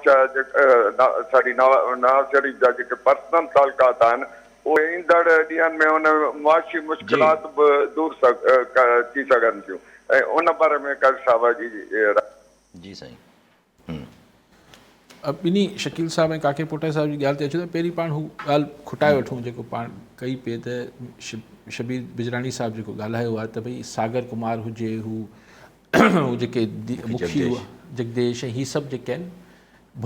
سوري نواز شريف جا جيڪي پرسنل تعلقات آهن اهي ايندڙ ڏينهن ۾ ان معاشي مشڪلات به دور ٿي سگهن ٿيون ۽ ان باري ۾ قاضي صاحب جي راء. جي سائين. ٻنهي شڪيل صاحب ۽ ڪاڪي پوٽا صاحب جي ڳالهه تي اچون ته پهرين پاڻ هو ڳالهه کٽائي وٺون جيڪو پاڻ ڪئي پئي ته شبير بجراڻي صاحب جيڪو ڳالهايو آهي ته ڀئي ساگر ڪمار هجي هو هو جيڪي مکي هئا جگديش ۽ هي سڀ جيڪي آهن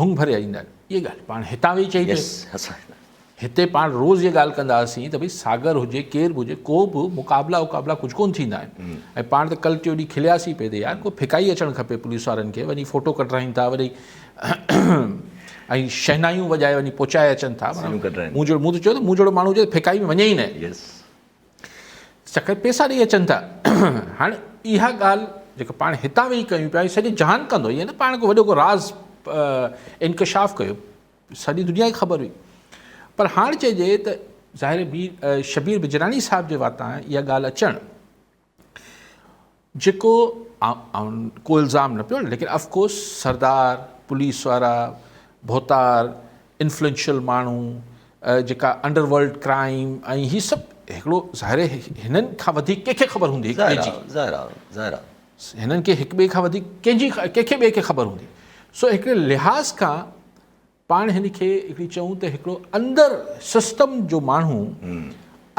ڀنگ ڀري ايندا آهن اها ڳالهه پاڻ هتان ويهي چئي پئي هتي پاڻ روز اها ڳالهه ڪندا هئاسين ته ڀئي ساگر هجي ڪير به هجي ڪو به مقابلا وقابلا ڪجهه ڪونه ٿيندا آهن ۽ پاڻ ته ڪل ٽيون ڏينهن کلياسين پئي ته يار ڪو ڦڪائي اچڻ کپي پوليس وارن کي وڃي فوٽو ڪڍرائين ٿا وري ۽ شهنايون وڄائي وڃي پهچائي اچن ٿا مون جهڙو مون ته چيو ته مون جهڙو ماڻهو هجي ته ڦڪائي ۾ وڃي ئي نه چڪر پيسا ڏئي اچن ٿا هاڻي اها ڳالهه جيڪا پاڻ هتان ويهي ڪيون پيا سڄي جهان ڪندو ائين نه پاڻ ڪو وڏو ڪو راز انڪشاف ڪيو سڄي دنيا کي خبر هئي پر هاڻ چئجي ته ظاهر مير شبير بجراڻي صاحب جي واتان اها ڳالهه اچڻ جيڪو ڪو الزام نه پيو ليڪن آف ڪورس سردار پوليس وارا ڀوتار انفلوئنشل ماڻهو جيڪا انڊر ورلڊ ڪرائيم ۽ هي سڀ هڪڙو ظاهر هنن کان وڌيڪ ڪنهن کي خبر هوندي هڪ ٻئي جي ظاهر آهي ظاهر آهي هنن کي هڪ ٻئي کان وڌيڪ ڪنهن جي ڪنهن کي ٻئي کي خبر هوندي سو هڪڙي لحاظ کان پاڻ هن کي هڪڙي چئون ته هڪڙو اندر سسٽم جو ماڻهو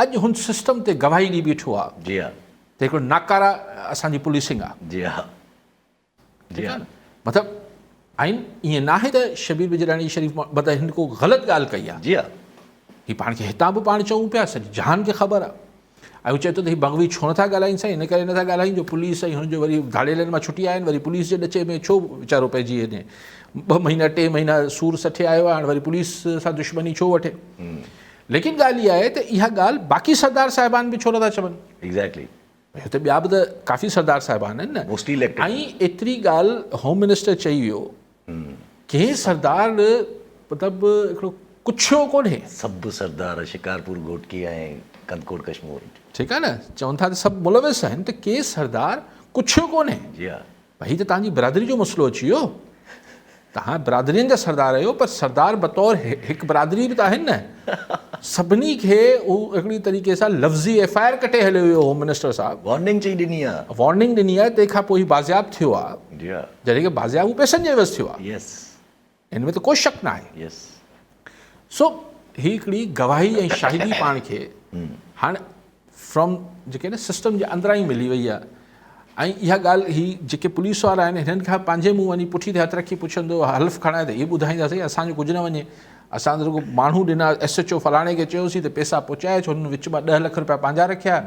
اڄ هن سسٽم تي گواهي ڏئي بيٺو آ جي ها ته هڪڙو ناڪارا اسان جي پوليسنگ آ جي ها جي ها مطلب آئين ائين ناهي ته شبير بجراڻي شريف مطلب هن ڪو غلط ڳالهه ڪئي آ جي ها هي پاڻ کي هتان به پاڻ چئون پيا سڄي جهان کي خبر آ ۽ هو چئي ٿو ته هي مغوي ڇو نٿا ڳالهائين سائين ان ڪري نٿا ڳالهائين جو پوليس ۽ هن جو وري ڌاڙيلن مان ڇٽي آيا آهن وري پوليس جي ڏچي ۾ ڇو ويچارو پئجي وڃي ٻه مهينا ٽي مهينا سور سٺي آيو آهي هاڻي وري پوليس سان دشمني ڇو وٺي ليڪن ڳالهه اها آهي ته اها ڳالهه باقي سردار صاحبان به ڇو نٿا چون ايگزيڪٽلي هتي ٻيا به ته ڪافي سردار صاحبان آهن نه موسٽلي اليڪٽيڊ ۽ ايتري ڳالهه هوم منسٽر چئي ويو ڪنهن سردار مطلب هڪڙو ڪڇيو ڪونهي. سڀ سردار شڪارپور گهوٽڪي ۽ ڪنڌڪوٽ ڪشمور. ٺيڪ آهي نه چون ٿا ته سڀ ملوث آهن ته ڪي سردار ڪڇيو ڪونهي. جي ها. ڀئي هي ته توهان جي برادري جو مسئلو اچي ويو. توهان برادرين جا سردار آهيو پر سردار بطور هڪ برادري به ته آهن نه. سڀني کي هو هڪڙي طريقي سان لفظي ايف I R ڪٽي هليو ويو هوم منسٽر صاحب. وارننگ چئي ڏني آهي. وارننگ ڏني آهي تنهن کان پوء هي بازياب ٿيو آهي. جي ها. جڏهن ڪه بازياب هو پئسن جي عيوض ٿيو آهي. يس. ان ۾ ته ڪو شڪ ناهي. يس. سو هي هڪڙي گواهي ۽ شاهدي پاڻ کي هاڻ فرام جيڪي نه سسٽم جي اندران ئي ملي وئي آهي ۽ اها ڳالهه هي جيڪي پوليس وارا آهن هنن کان پنهنجي منهن وڃي پٺي تي هٿ رکي پڇندو حلف کڻائي ته هي ٻڌائيندا سائين اسان جو ڪجهه نه وڃي اسان ته رڳو ماڻهو ڏنا ايس ايڇ او فلاڻي کي چيوسين ته پئسا پهچائي اچ هنن وچ مان 10 لک روپيا پنهنجا رکيا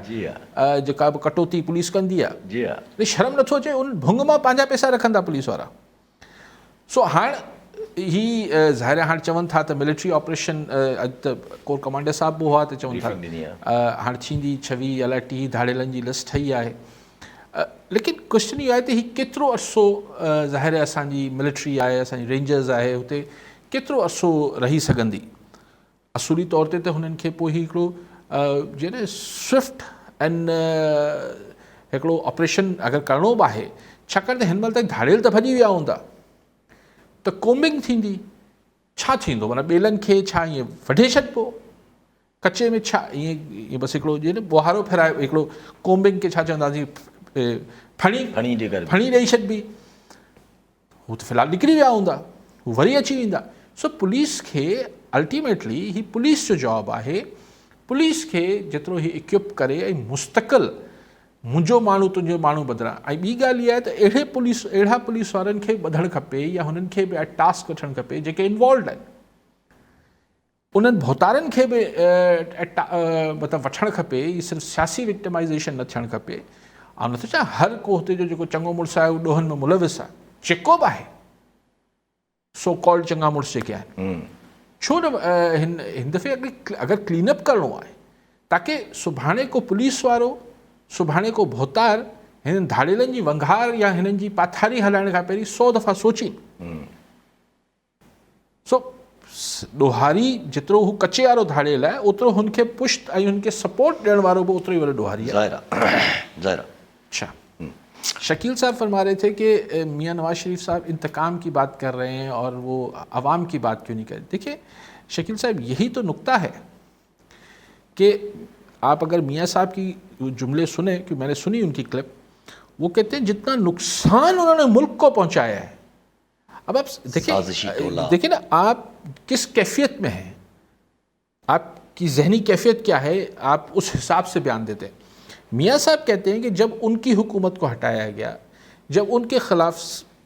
جيڪا به ڪٽوتي پوليس ڪندي آهي جي ها شرم نٿو اچي ان ڀنگ مان پنهنجا پئسا رکندا پوليس وارا سو هاڻ هي ظاهر آهي هاڻ چون ٿا ته ملٽري آپريشن اڄ ته ڪور ڪمانڊر صاحب به هئا ته چون ٿا هاڻ ٿيندي 26 الائي 30 ڌاڙيلن جي لسٽ ٺهي آهي ليڪن ڪوشچن اهو آهي ته هي ڪيترو عرصو ظاهر آهي اسان جي ملٽري آهي اسان جي رينجرز آهي هتي ڪيترو عرصو رهي سگهندي اصولي طور تي ته هنن کي پوء هي هڪڙو جيئن سوئفٽ اينڊ هڪڙو آپريشن اگر ڪرڻو به آهي ڇاڪاڻ ته هن مهل تائين ڌاڙيل ته ڀڄي ويا هوندا ته ڪومبنگ ٿيندي ڇا ٿيندو معنيٰ ٻيلن کي ڇا ائين وڍي ڇڏبو ڪچي ۾ ڇا ائين ائين بس هڪڙو جيئن نه ٻوهارو ڦيرائي هڪڙو ڪومبنگ کي ڇا چونداسين ڦڻي ڦڻي ڏئي ڇڏبي هو ته في الحال نڪري ويا هوندا هو وري اچي ويندا سو پوليس کي الٽيميٽلي هي پوليس جو جاب آهي پوليس کي جيترو هي اڪوپ ڪري ۽ مستقل منهنجو ماڻهو تنهنجو ماڻهو بدران ۽ ٻي ڳالهه اها آهي ته اهڙي پوليس اهڙا پوليس وارن کي ٻڌڻ کپي يا هنن کي به ٽاسڪ وٺڻ کپي جيڪي انوالوڊ آهن انهن ڀوتارن کي به مطلب وٺڻ کپي هي صرف سياسي وڪٽمائيزيشن نه ٿيڻ کپي آئون نٿو چوان هر ڪو هتي جو جيڪو چڱو مڙس آهي اهو ڏوهن ۾ ملوث آهي جيڪو به آهي سو ڪالڊ چڱا مڙس جيڪي آهن ڇو نه هن هن دفعي اگر ڪلين اپ ڪرڻو آهي تاڪه سڀاڻي ڪو پوليس وارو سڀاڻي ڪو ڀوتار هنن ڌاڙيلن جي ونگار يا هنن جي پاٿاري هلائڻ کان پهرين 100 دفعا سوچين. سو ڏوهاري جيترو هو ڪچي وارو ڌاڙيل آهي اوترو هن کي پشت ۽ هن کي سپورٽ ڏيڻ وارو به اوترو ئي وڏو ڏوهاري آهي. ظاهر آهي ظاهر آهي. اڇا. शकील साहब फरमा रहे थे कि मियाँ नवाज शरीफ साहब इंतकाम की बात कर रहे हैं और वो आवाम की बात क्यों नहीं कर रहे। देखिए शकील साहब, यही तो नुक्ता है कि आप अगर मियाँ साहब की जुमले सुने, कि मैंने सुनी उनकी क्लिप, वो कहते हैं जितना नुकसान उन्होंने मुल्क को पहुँचाया है। अब आप देखिए, देखिए ना आप किस कैफियत में हैं, आपकी जहनी कैफियत क्या है, आप उस हिसाब से बयान देते हैं। मियाँ साहब कहते हैं कि जब उनकी हुकूमत को हटाया गया, जब उनके ख़िलाफ़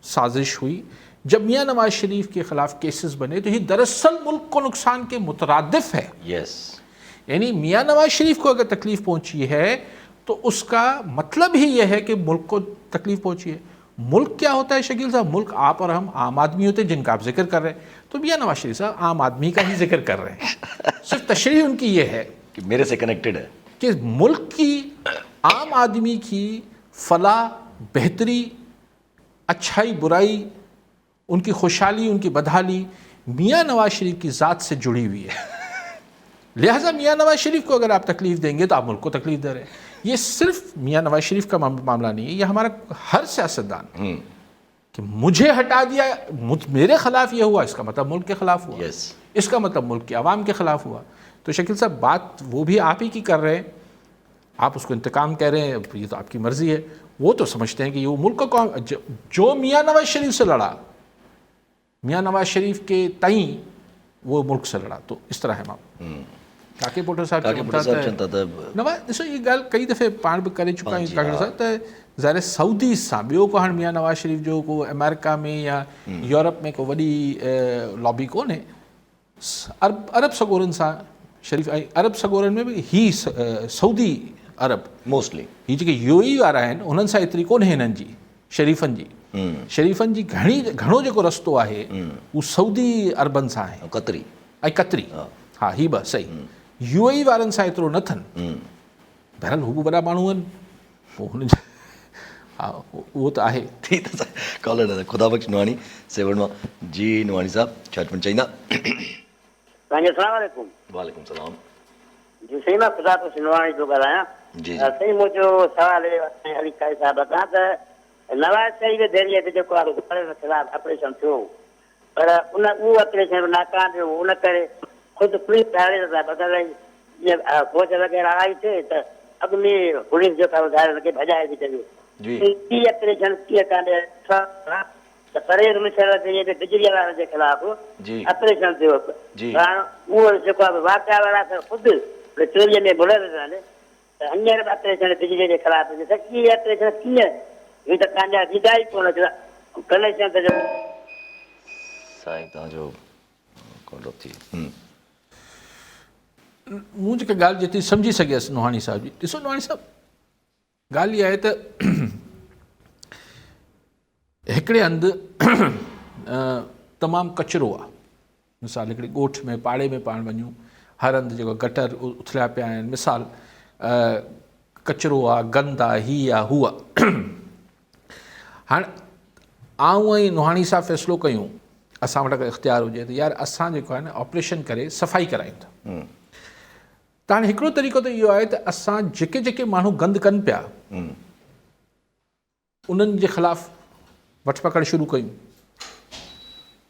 साजिश हुई, जब मियाँ नवाज शरीफ के ख़िलाफ़ केसेस बने, तो ये दरअसल मुल्क को नुकसान के मुतरादिफ है। यस, यानी मियाँ नवाज शरीफ को अगर तकलीफ़ पहुँची है तो उसका मतलब ही यह है कि मुल्क को तकलीफ़ पहुँची है। मुल्क क्या होता है शकील साहब? मुल्क आप और हम आम आदमी होते हैं जिनका आप जिक्र कर रहे हैं। तो मियाँ नवाज शरीफ साहब आम आदमी का ही जिक्र कर रहे हैं, सिर्फ तशरीह उनकी ये है कि मेरे से कनेक्टेड है कि मुल्क की, आम आदमी की फलाह, बेहतरी, अच्छाई, बुराई, उनकी खुशहाली, उनकी बदहाली मियाँ नवाज शरीफ की ज़ात से जुड़ी हुई है। लिहाजा मियाँ नवाज शरीफ को अगर आप तकलीफ़ देंगे तो आप मुल्क को तकलीफ़ दे रहे हैं। ये सिर्फ मियाँ नवाज शरीफ का मामला नहीं है, ये हमारा हर सियासतदान कि मुझे हटा दिया, मेरे ख़िलाफ़ ये हुआ, इसका मतलब मुल्क के ख़िलाफ़ हुआ। yes. इसका मतलब मुल्क की आवाम के ख़िलाफ़ हुआ। तो शकील साहब, बात वो भी आप ही की कर रहे हैं, आप उसको इंतकाम कह रहे हैं, ये तो आपकी मर्ज़ी है। वो तो समझते हैं कि ये वो मुल्क का जो मियाँ नवाज शरीफ से लड़ा, मियाँ नवाज शरीफ के तई वो मुल्क से लड़ा। तो इस तरह है मामला। काके पोटो साहब नवाज ॾिसो, इहा ॻाल्हि कई दफ़े पाण बि करे चुका आहियूं काके साहब, त ज़ाहिर सऊदी सां ॿियो को हाणे मियाँ नवाज शरीफ जो को अमेरिका में या यूरोप में को वॾी लॉबी कोन्हे। अरब सगोरनि सां शरीफ, ऐं अरब सगोरनि में बि ही सऊदी अरब मोस्टली, ही जेके यूएई वारा आहिनि उन्हनि सां एतिरी कोन्हे हिननि जी, शरीफ़नि जी। शरीफ़नि जी घणो जेको रस्तो आहे उहो सऊदी अरबनि सां आहे, कतरी ऐं कतरी, हा ही बि सही। यूएई वारनि सां एतिरो न अथनि। बहरहाल हू बि वॾा माण्हू आहिनि, पोइ हुन हा उहो त आहे। ठीक आहे कॉलर ख़ुदा बख़्श नवाणी सेवण मां। जी नवाणी साहब, छा चवणु चाहींदा? साईं अस्सलाम वालेकुम। वालेकुम सलाम। जी साईं, मां ख़ुदा बख़्श नवाणी थो ॻाल्हायां। जी साईं, मुंहिंजो सवाल साईं अली काज़ी साहब खां त नवाज़ शरीफ़ जे ज़रिए ते जेको आहे ख़िलाफ़ ऑपरेशन थियो, पर उन उहो ऑपरेशन नाकाम वियो, उन करे ख़ुदि पुलिस बदिल जीअं फ़ौज वग़ैरह आई थिए त अॻु में पुलिस जेका खे भॼाए थी छॾियो। हीअ ऑपरेशन कीअं कान्हे त परेज़ मुशर्रफ़ ज़रिए ते बिजली वारनि जे ख़िलाफ़ ऑपरेशन थियो, हाणे उहो जेको आहे वाक़िया वारा त ख़ुदि चोरीअ में मुलविस आहिनि, त हींअर बि ऑपरेशन बिजलीअ जे ख़िलाफ़ इहे ऑपरेशन कीअं ही त कामयाब थींदा ई कोन, कनेक्शन त साईं तव्हांजो थी। मूं जेका ॻाल्हि जेतिरी सम्झी सघियसि नोहाणी साहिब जी, ॾिसो नोहाणी साहिब, ॻाल्हि इहा आहे त हिकिड़े हंधि तमामु कचिरो आहे। मिसाल हिकिड़े ॻोठ में, पाड़े में पाण वञूं, हर हंधि जेको गटर उथलिया पिया आहिनि, मिसाल कचिरो आहे, गंद आहे, हीअ आहे, हू आहे। हाणे आऊं ऐं नोहाणी साहिब फ़ैसिलो कयूं, असां वटि अगरि इख़्तियार हुजे त यार असां जेको आहे न ऑपरेशन करे सफ़ाई करायूं था। त हाणे हिकिड़ो तरीक़ो त इहो आहे त असां जेके जेके माण्हू गंद कनि पिया उन्हनि जे ख़िलाफ़ वठ पकड़ शुरू कयूं।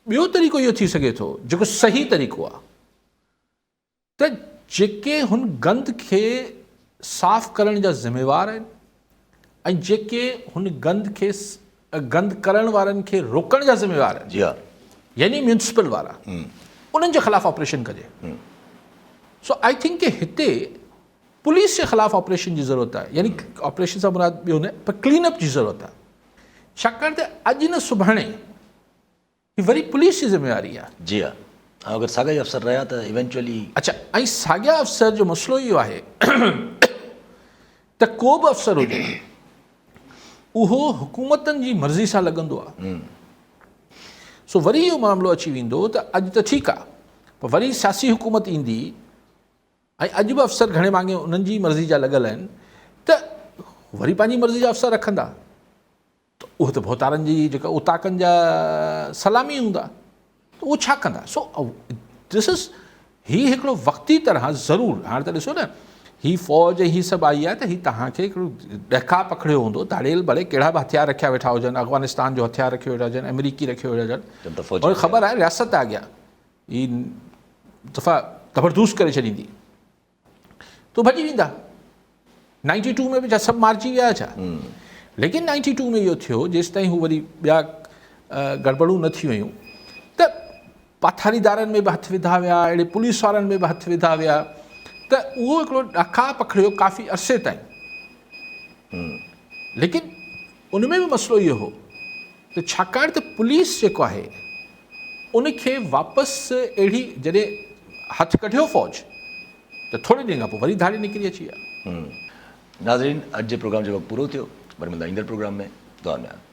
ॿियो तरीक़ो इहो थी सघे थो जेको सही तरीक़ो आहे त जेके हुन गंद खे साफ़ करण जा ज़िम्मेवार आहिनि ऐं जेके हुन गंद खे गंद करण वारनि खे रोकण जा ज़िम्मेवार आहिनि, जी हा, यानी म्यूनिसिपल वारा, उन्हनि जे ख़िलाफ़ ऑपरेशन कजे। सो I think कि हिते पुलिस जे ख़िलाफ़ ऑपरेशन जी ज़रूरत आहे, यानी ऑपरेशन सां मुराद ॿियो न पर क्लीन अप जी ज़रूरत आहे, छाकाणि त अॼु न सुभाणे वरी पुलिस जी ज़िम्मेवारी आहे। जी हा, अगरि साॻिया ई अफ़सर रहिया त इवेंचुअली। अच्छा, ऐं साॻिया अफ़सर जो मसइलो इहो आहे त को बि अफ़सर हुजे उहो हुकूमतनि जी मर्ज़ी सां लॻंदो आहे। सो वरी इहो मामिलो अची वेंदो त अॼु त ठीकु आहे, पर वरी सियासी हुकूमत ईंदी ऐं अॼु बि अफ़सर घणे भाङे उन्हनि जी मर्ज़ी जा लॻल आहिनि त वरी पंहिंजी मर्ज़ी जा अफ़सर रखंदा, त उहे त भोतारनि जी जेका उताकनि जा सलामी हूंदा, त उहो छा कंदा? सो this is ही हिकिड़ो वक़्ती तरह ज़रूरु। हाणे त ॾिसो न, هي فوج ۽ هي سڀ آئي آهي ته هي توهان کي هڪڙو ڏهڪاء پکڙيو هوندو، ڌاڙيل ڀلي ڪهڙا به هٿيار رکيا ويٺا هجن، افغانستان جو هٿيار رکيو ويٺا هجن، آمريڪي رکيو ويٺا هجن، ان کي خبر آهي رياست آهي اڳيان، هي دفعا زبردست ڪري ڇڏيندي تو ڀڄي ويندا. نائنٽي ٽو ۾ به ڇا سڀ مارجي ويا ڇا؟ ليڪن نائنٽي ٽو ۾ اهو ٿيو جيستائين هو وري ٻيا گڙٻڙون نه ٿي ويون ته پاٿاريدارن ۾ به هٿ وڌا ويا، اهڙي پوليس وارن ۾ به هٿ وڌا ويا ته اهو هڪڙو ڏاکاء پکڙيو ڪافي عرصي تائين. ليڪن ان ۾ به مسئلو اهو هو ته ڇاڪاڻ ته پوليس جيڪو آهي ان کي واپس اهڙي جڏهن هٿ ڪڍيو فوج ته ٿوري ڏينهن کان پوء وري ڌاڙي نڪري اچي ويا. ناظرين اڄ جي پروگرام جو وقت پورو ٿيو وري ملندا ايندڙ پروگرام ۾ دعا ۾ ياد.